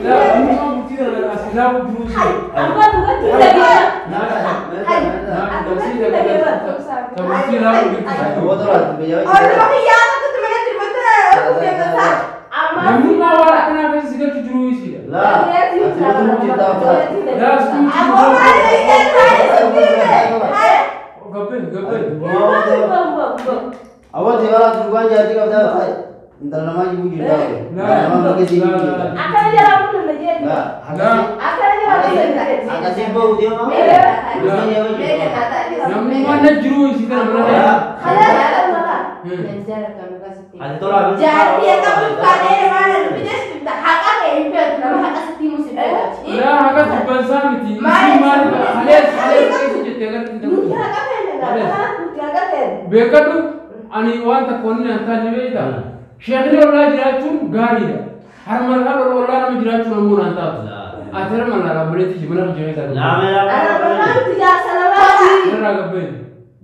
Laa inni bultii tana as ilaalu jiru si. Bultii ilaalu jirtu. Namummaa waan akkanaa keessa si galchu jiru isiidha. Laa situu gabbeen gabbeen. Awwal si bara durban jaartii qabdaa intala namaa jibuu jirtaa nama mirga sii jibuu jirta. Akkasiin bahu deema. Namummaan na jiru isii tana mana keessa. Ati tola. Jaartii akka bulfaadhee namaa na dubbise haqa kee hin beeku nama haqa sitti himu si beeku. Laa haqa jibbansaa miti. Isii maal halees halees keessa jettee agarti hin Nuti haqa feene laata nuti haqa feene. Beekadhu ani waan takka wanni an taane beektaa. Sheekni ollaa jiraachuun gaariidha. Harmallaan ollaa nama jiraachuun ammoo naan taatu. Ati harmallaan obboleettii mana hojii keessaa. Ana miti jaarsa namaati. Irraa gabbeen.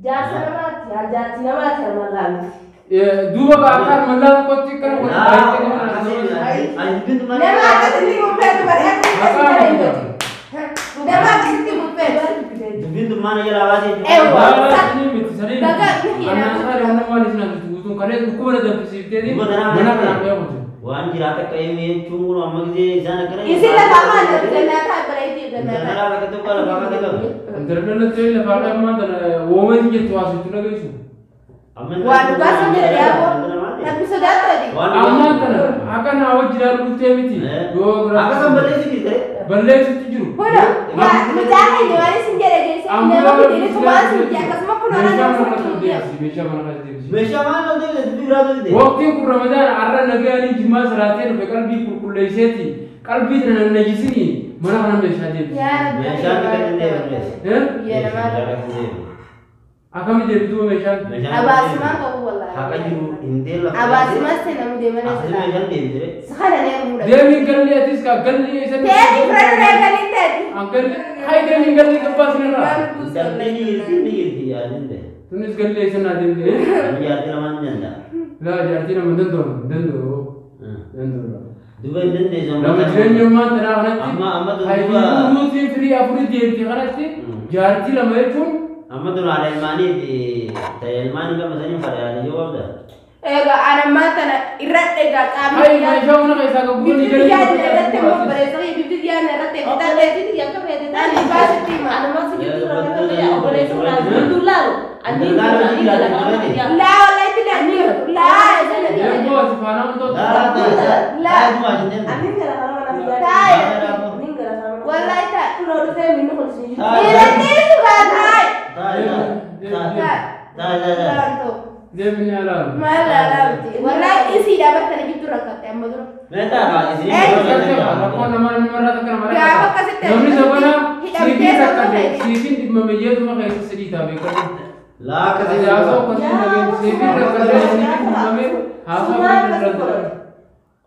Jaarsa namaati jaartii namaati harmallaan miti. Duuba akka harmallaa tokkotti kana wal baay'ee nama. Nama akkasitti murteessu baree akkasitti nama akkasitti murteessu. Dubbiin tummaan jala baasee. Sanii miti sanii miti. Anaan saari hamma waan isin asitti guutuun kalee dhukkuba na danfisiifteeti mana kanaan beekuti. Waan jiraata akka eemi jechuun kun amma gisee isaan akkana. Isin lafaa maal gannaa bareeddee gannaa. Intala bakka tokko lafaa kan qabu. Intala dhalatti lafaa ammaa tana woomee jettu haasoftu dhageessu. Waan dhugaa sin jedhe yaaboo rabbi sodaattooti. Ammaa tana akka naa wajjiraan dhuftee miti. Akka san balleessi jirte. Balleessitti jiru. Kun mucaa keenya waan isin jedhe geesse nama fidee tumaan sin jedhe akkasuma kun hora nama fudhatu. Meeshaa mana keessa deebisi. Meeshaa maal ol deebise dubbii biraa deebise. Waqtiin kun Ramadaan har'a nagayanii jimaa salaatee dhufe qalbii qulqulleesseeti. Qalbii tana nannajisini mana kana meeshaa deebisi. Meeshaan kan hin deebine. Akkami deebituu meeshaan? Abaasimaan qabu wallaahi. Haqa jiru hin deema. Abaasimaan seenamu deemanii Akkasii meeshaan deebisee. Sakana ne muudha. Deemiin galli atis kaa galli eessa? Teeti fira galii teeti. Galli hai deemiin galli gabbaa sinirraa. Intalli ni jirti ni jirti yaadin ta'e. Tunis galli eessa naa deemte? Ani jaartii namaa hin danda'a. Laa jaartii nama danda'u danda'u danda'u. Duuba hin dandeessu. Nama jireenyummaan tanaa kanatti Amma amma duuba. hayiduutiin firii afurii deemte kanatti jaartii lama jechuun Amma dura haadha ilmaaniiti ta'e ilmaanii gama sanii fadhaa yoo qabda. Egaa ana ammaa tana irra egaa qaamni hai meeshaa mana keessaa qabu bifti ni galii. biyyaa irratti immoo bareessanii bifti biyyaa irratti bitaa teeti yakka feete taani baasitti hima. Laa wallahi itti daandii laa Deemtuu as faanaa hundoota. Laa laa jenneen. Taa'e wallahi taa'e. Dhiironni sugaa taa'e. Taa'e taa'e taa'e. Deemni alaalu. Maal laalaa miti. Wallahi isii dhaabattanii gidduu rakkatte amma dura. Meetaa haa isin. Rakkoon namaa namarraa takka nama Gaafa akkasitti Namni sabana hidhamtee siifiin sababa rakkate ta'e. siifiin dhimma mayyeetuma keessa sadii ta'a beekamu. Laa akkasii. Haasoo akkasii dhageen siifiin rakkate siifiin dhimmame haasoo akkasii irratti.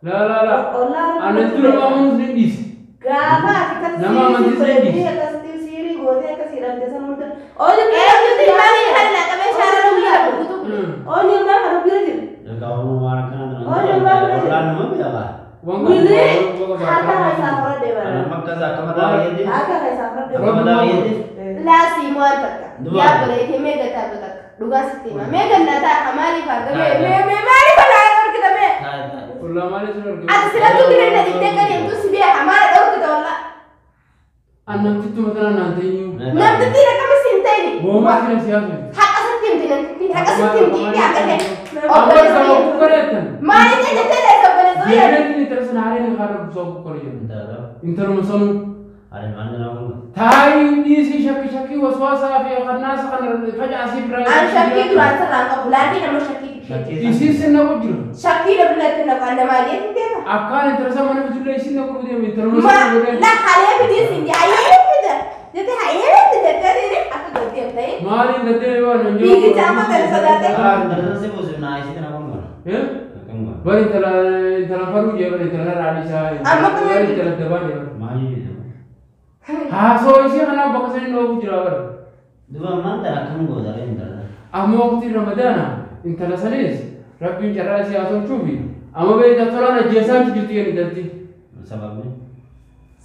Laa laa laa. Ana dura maamuus ni dhiisi. Gaafa ati kan Nama amantii siirii seenis. godhee akkasitti siirii gootee akkasii hidhamte san hunda. Eenyutti maaliin kan naqamee shaara guyyaa guutuu. Oonni ilmaa kana bira jiru. Waan akkana Ollaan nama beekaa. Willi harka keessaa fudhadhee bara. Nama akkas akka mataa fayyadde. Harka keessaa fudhadhee Akka mataa fayyadde. Laasii waan takka. Duba. Yaa bareedee mee gataa takka. Dhugaa sitti hima. Mee gannaa ta'a maaliif argame? Mee mee maaliif alaa argita mee? Taa'e taa'e. Ollaa maaliif sin argame? Ati silattuu bira dhibdee kan deemtu si beeka maala dhorkita wallaa. Annamtittuu mataa naan ta'inyu. Namtittiin akkami siin ta'ini? Boomaa sina siyaasa. Haqa sitti himti namtittiin haqa sitti himti fi haqa ta'e. Amma sababa kukkareettan. Maaliif jettee dha obboleessa wayyaa? Jeereetiin intala sana hareen kaarra busaa kukkare jedhu. Intala. Intaluma sanuu. Haadha ilmaanii nama kun. Taayii dhiisii shakki shakkii waswaasaa fi kannaasa kana facaasii biraa. An shakkii duraan sirraan qabu laatiin nama shakkii. Isiin sin naqu jira. Shakkii dabalaatti naqaan namaa deemti deema. Akkaan intala sana mana bitullee isiin naqu deema intaluma Ma sana godhee. la halee fidii siin jee hayyee fida. Jette hayyee fida jettee akka gaddee ta'e. Maaliin gaddee waan hin jiru. Fiigicha amma kan sodaate. Intala sana si buusifnaa isitti nama kun. Bari intala intala faruu jee bari intala raadhisaa. Amma kun Bari intala dabaa jee bari. Maali jedhama. Haasoo isii kanaaf bakka sanii dhoofu jira bari. Duba ammaan tana akkam goota ree intala. Amma waqtiin Ramadaana intala sanis rabbiin carraa isii haasofchuufi Amma beektaa tolaan ajjeesaa jirti jedhu intalti. Sababni.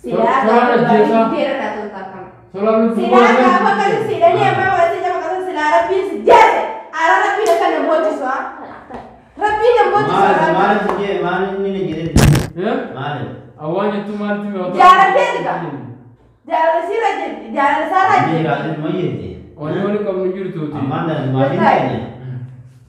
Silaa Tolaan ajjeesaa. Teera naa tolta akkama. Tolaan lubbuu Silaa gaafa kan siidhanii amma waan jama qasa silaa rabbiin si jeese. Ara rabbiin akka na boochisu haa. Rabbiin na boochisu Maal haa. maal si maal inni na jedhetti? Maal? Awwaan jettu maalti mi'a? Jaalatteeti gaa. Jaalala siirra jirti. Jaalala isaarra Inni jirti. jiraatee ma jetti? Wanni wali qabnu jirtuuti. Ammaan tana maashiin keenya.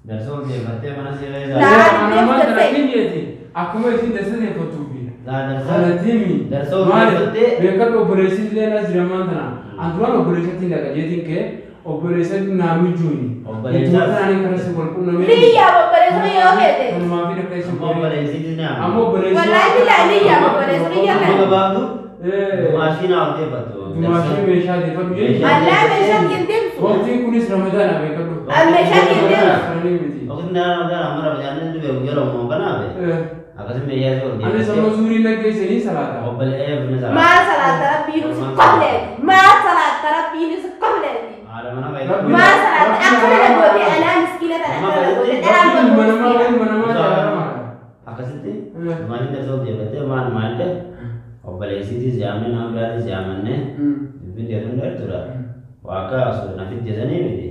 Darsoo deeffattee mana seera isaa. Laa. Ammaan tana kiyyeeti. Akkuma isin darsa deeffattuufi. Laa darsoo. Sanatimi. Darsoo Maali? deeffattee. Beekadhu obboleessi illee as jira ammaan tana. An duraan obboleessatti hin dhaqa jeetiin kee obboleessatti naa mijuuni. Obboleessaas. Ittuma tanaan kanas wal qunnamee. Liyyaa obboleessa yoo feete. Kanumaa fi dhaqqa isin Amma obboleessitti ni Amma amma. obboleessi. Wallaahi bilaa liyyaa obboleessa biyya Amma kana. gabaabdu. Maashiin haa deeffattu. Dumaashii meeshaa deeffadhu jechuudha. Allaa meeshaan hin deemsu. Waqtiin kunis ramadaana beekadhu. Meeshaan hin deemsu. Kananii miti. Waqtiin dara ramadaan amma ramadaan dhufee guyyaa lama kanaafe. Akkasii meeshaa si ol Anis amma zuurii laggeessanii salaata. Obboleessa buna salaata. Maa salaata rabbiin si qobleeti. Maa salaata rabbiin si qobleeti. Haadha mana fayyadamu. Maa salaata akkana na goote anaa miskiina tana akkana na goote dhalaa Ilma godhu namaa miskiina. ilma namaa jaalama. Akkasitti maashiin darsoo deeffattee maal maal ta'e obboleessittis yaamne nama biraatis yaamannee dubbiin deetuun dheertuudha. Waaqa osoo na fiddeessanii miti.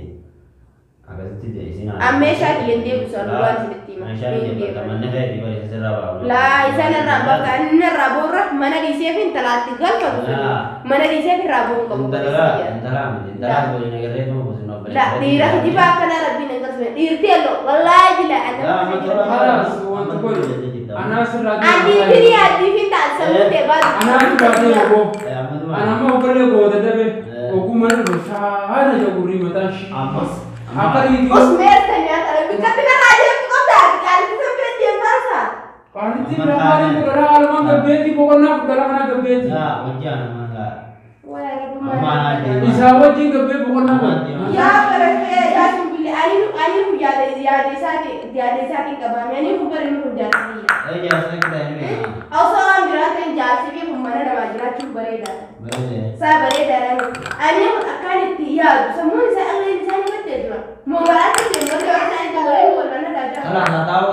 Akkasitti isin An meeshaa kiyya hin deebisu an dhugaan isinitti hima. Meeshaan deeffata manni feetii barreessa sirraa baafna. Laa isaan irraa bakka inni irraa boorra mana dhiisee fi intalaatti galfatu fedhu. Mana dhiisee fi irraa boon qabu. Intalaa intalaa miti intalaa waliin agarree tuma bosona La dhiira kijibaa akkanaa rabbiin hin galfame. Dhiirti ello wallaahi bilaa an Laa amma tola Kalaas wanti kun anaa sirraa Ani firii adii fi ta'a sammuu ta'e baatu. Anaa sirraa deema boo. Ana amma obbolee gooda dabe ogummaa dhufu shaara jagurrii mataa ishee. Ammas Akka riitii. Usmeerta nyaata rabbi katti narraa deemtu qabda qaalitti san bira deemtaasa. Qaalitti biraa maaliin fudhadhaa alamaan gabbeetti boqonnaa fudhadhaa kana gabbeetti. Laa hojii ana laa. Waa rabbi Amma anaa deema. Isaa wajjin gabbee boqonnaa fudhadha. Yaa barafee yaa simbili ani ani yaada yaada isaatiin yaada isaatiin qabame ani kun bari nu jaarsi. Ee jaarsa kitaa hin beekaa. Osoo waan biraa ta'in jaarsi fi kun mana namaa jiraachuun bareedaadha. Bareedee. Isaa bareedaadha miti. Ani kun akkaan itti yaadu sammuun isaa illee isaa ni baddee jira. Moomaraatti deemu warri waan isaan itti waliin wal mana daajaa. Karaa haa taa'u.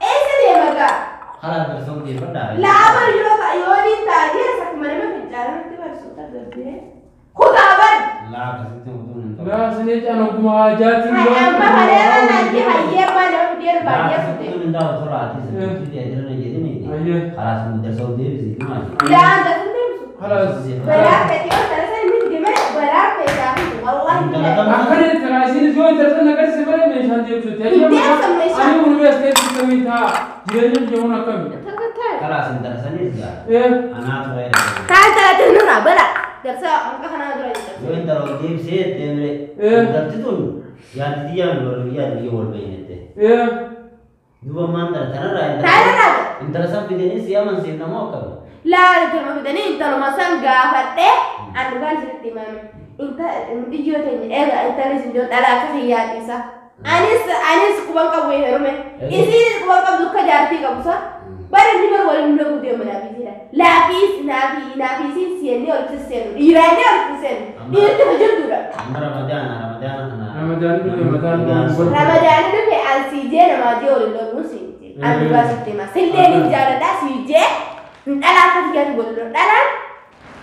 Eessa deema gaa? Karaa darsoo deeffadhaa. Laa bari yeroo ta'a yoo ni taatee akkuma nama fincaanatti barsiisota darbee. Kutaa bari. Laa akkasitti mutuun hin ta'u. Laa sinee caan ogummaa hajaatiin Hai amma haleera naanti hayyee abbaa nama fidee baadiyyaa Laa fute. akkasitti hin ta'u tola ati sirriitti teessirra jedhini. Ayyee. Karaa sun darsoo deebisi maali. Laa darsin deemsu. Kalaas. Balaa fedhii yoo sana sana inni fide malee balaa fedhaa fi wallaahi billahi. Akkana intala isinis yoo intala sana agarsiise malee meeshaan deebisuuti. Hin deemsan meeshaan. Ani kun bees keessatti kamii ta'a jireenya jechuun akkami. Karaa sun darsanis gaa. Anaatu fayyada. Kaan talaatti nurraa balaa. Darsa hanqa kanaa dura jirta. Yoo intala ol deebisee deemre. Intalti tun yaaddi xiyyaan wal yaaddi wal bayyinette. Duuba maan dara tanarraa Tanarraa. intala san fidanii si amansiif nama akkami. Laa intala fidanii intaluma san gaafadhee an dhugaan isinitti himame. Iyyoo teenya eega intalli isin jiru dhala akka hiyyaati isa. Anis anis quban qabu heerume. Isiinis quban qabdu akka jaartii qabu sa. Bara inni bara waliin nu dhaguu deemu naaf isiidha. Laafiis naafi naafi isiin seennee walitti seenu. Dhiiraannee walitti seenu. Dhiirti hojjettuudha. Amma ramadaana ramadaana kana. Ramadaanni dhufe mataan Ramadaanni dhufe an siijee namaa jee waliin loluu siijee. An dhugaa sitti hima. Silleen hin jaaladhaa siijee. Dhala akka kiyyaatti waliin lolu. Dhalaan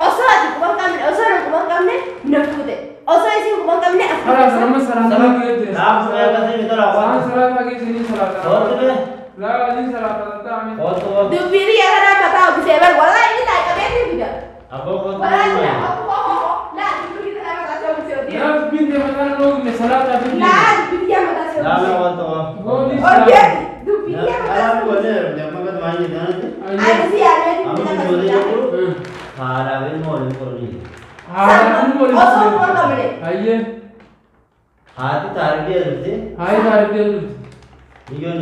osoo ati quban qabne osoo na quban qabne na fuute. Osoo isin quban qabne as Kalaas amma salaataa geesse. Laa akkasii tola Saan waan. salaataa geesse ni salaata. Kootu bee. Laa ni salaata ta'ame. Kootu bee. Dubbiin yaa kanaa mataa obbisee bar wallaahi inni laa qabee ni fida. Abbaa kootu Wallaahi bee. laa laa dubbiin kanaa mataa see obbisee obbisee. Laa dubbiin mataan loogine salaataa fi. Laa dubbiin yaa mataa see Laa obbisee. kootu bee. Gooti Obbisee dubbiin yaa mataa Karaa see obbisee. wal damma gad waan jedhanatti. Ani si yaadee Amma dubbiin ijoollee kana jechuun haadhaa fi ilma waliin qoranii. Haadha ilma waliin. Osoo quban qabne. Ayyee. Haati taarikii dhufte. Hayi taarikii dhufte. Biyyoon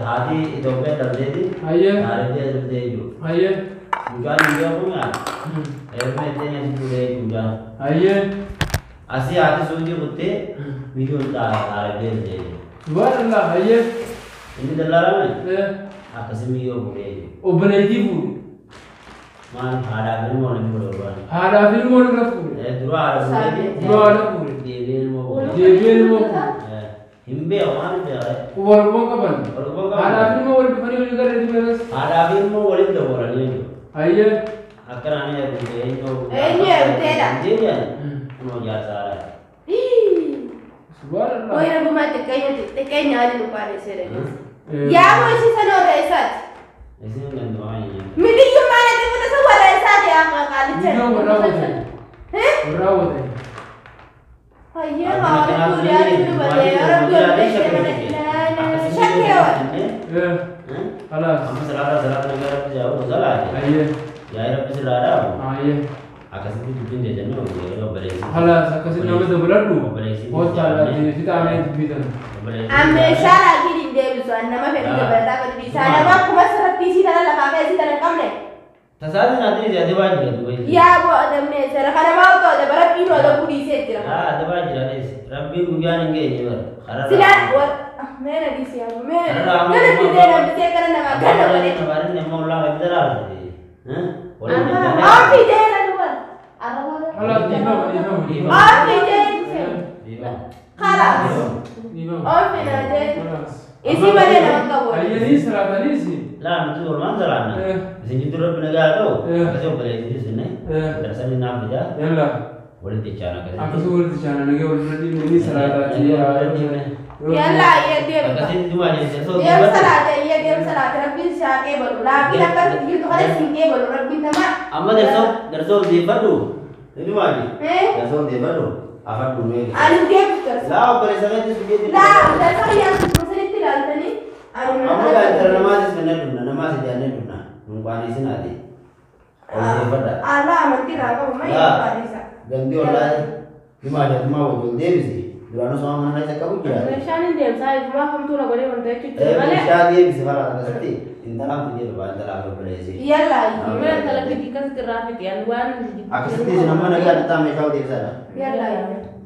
haati Itoophiyaa dhabdeeti. Ayyee. Taarikii dhuftee jechuudha. Ayyee. Mucaan biyya kun heeruma ittiin asi fuudhee mucaan. Ayyee. Asii haati suutii kuttee biyyoon taarikii dhuftee jechuudha. Subhanallah ayyee. Inni dallaalame akkasii biyyoo fuudhee jechuudha. Obboleettii fuudhe. Maal haadhaa fi ilma waliin fuudhe waan. Haadhaa fi ilma waliin fuudhe. Dura haadha fuudhee. Dura haadha fuudhe. Deebi'ee ilma fuudhe. Deebi'ee ilma fuudhe. Hin beeku maal beeka? Wal quban qaban. Wal quban qaban. Haadhaa fi ilma wal dhufanii walii garee dubbatan. Haadhaa fi ilmoo waliin dabalanii jechuudha. Hayyee. Akka naannoo heerumte eenyu. Eenyu heerumteedha? Jechuudha. Kunoo jaarsa haadhaati. Subhaanallah. Way rabbumaa xiqqeenya xiqqeenya waliin nu qaanesseera. Yaa moo isii sana warra eessaati? Isin gandumaa hin Midiyyummaa natti fuute sun warra eessaati yaa qaalicha? Midiyyoo warra hawwatan. Warra hawwatan. Hayyee haala fuudhaa dubbate rabbi ol beekee mana ilaala shakkee waan. Khalaas. Amma salaata salaata nagaa rabbi jaabu salaate. Hayyee. Yaa rabbi sirraa dhaabu. Hayyee. Akkasitti dubbiin jajannoo obboleessi. Khalaas akkasitti nama dabaladhu. Obboleessi. Kottaa fixaamee dubbitan. An meeshaa laakiin hin deebisu an nama fedhu dabalataa fedhu dhiisaa nama akkuma sirratti isii tana lafaa ka'e isii tana hin qabne. Tasaatiin ati adabaa jira duuba. Yaa boo adamne seera kana maal ta'u rabbiin oduu dhiisee jira. Haa adabaa jira dees. Rabbiin guyyaan hin geenye bara. Kararraa. Silaa war meena dhiisee yaa meena gana fidee namtee gara namaa gana godhe. Barinni immoo ollaa gadi daraarti. Aan fidee na duwwan. Khalaas dhiifama dhiifama. Aan fidee khalaas. Dhiifama. Aan fidee Khalaas. isii malee nama qabu. Hayyee ni salaataniis. Laa nuti oolmaan salaanna. Isin jidduu rabbi nagaa haa ta'u. Akkasii obboleessitis inni. Darsanii naaf fidaa. Yalla. Walitti chaana akkasitti. Akkasuma walitti chaana nagee wal dura dhiibne ni salaataati. Yalla ayyee deemta. Akkasitti dumaa jecha soo Deemsa laate ayyee deemsa laate rabbiin si haa qeebalu. Laakiin akka jirtu kana si hin qeebalu rabbiin tamaa. Amma darsoo darsoo deeffadhu. Dumaa ji. Darsoo deeffadhu. Afadhu mee. Ani deemtu darsa. Laa obboleessa keetis biyyeetti. Laa darsa yaa sirriitti ilaaltanii. Amma gaa intala namaatis finna dhumna namaas ijaannee dhumna. Dunkaanii sinaati. Ol deeffadha. Alaa amantii irraa qabu maa Laa. qaadisa. Gandi ollaa dumaa jedhumaa wajjin deebisi. Duraanuu sama mana isa qabu jiraate. Meeshaan hin deemsaa ifumaa hamtuu na godhee wanta jechuudha malee. Meeshaa deebisi bara akkasitti intalaan fidee dhufa intalaan obboleessi. Yalla Mee intala fidii akkasitti irraa fidi ani waan Akkasitti isin amma nagaa adda meeshaa deebisaadha. Yalla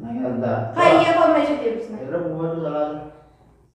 Nagaa adda. Hayyee koo meeshaa deebisna. Irra buufadhu salaata.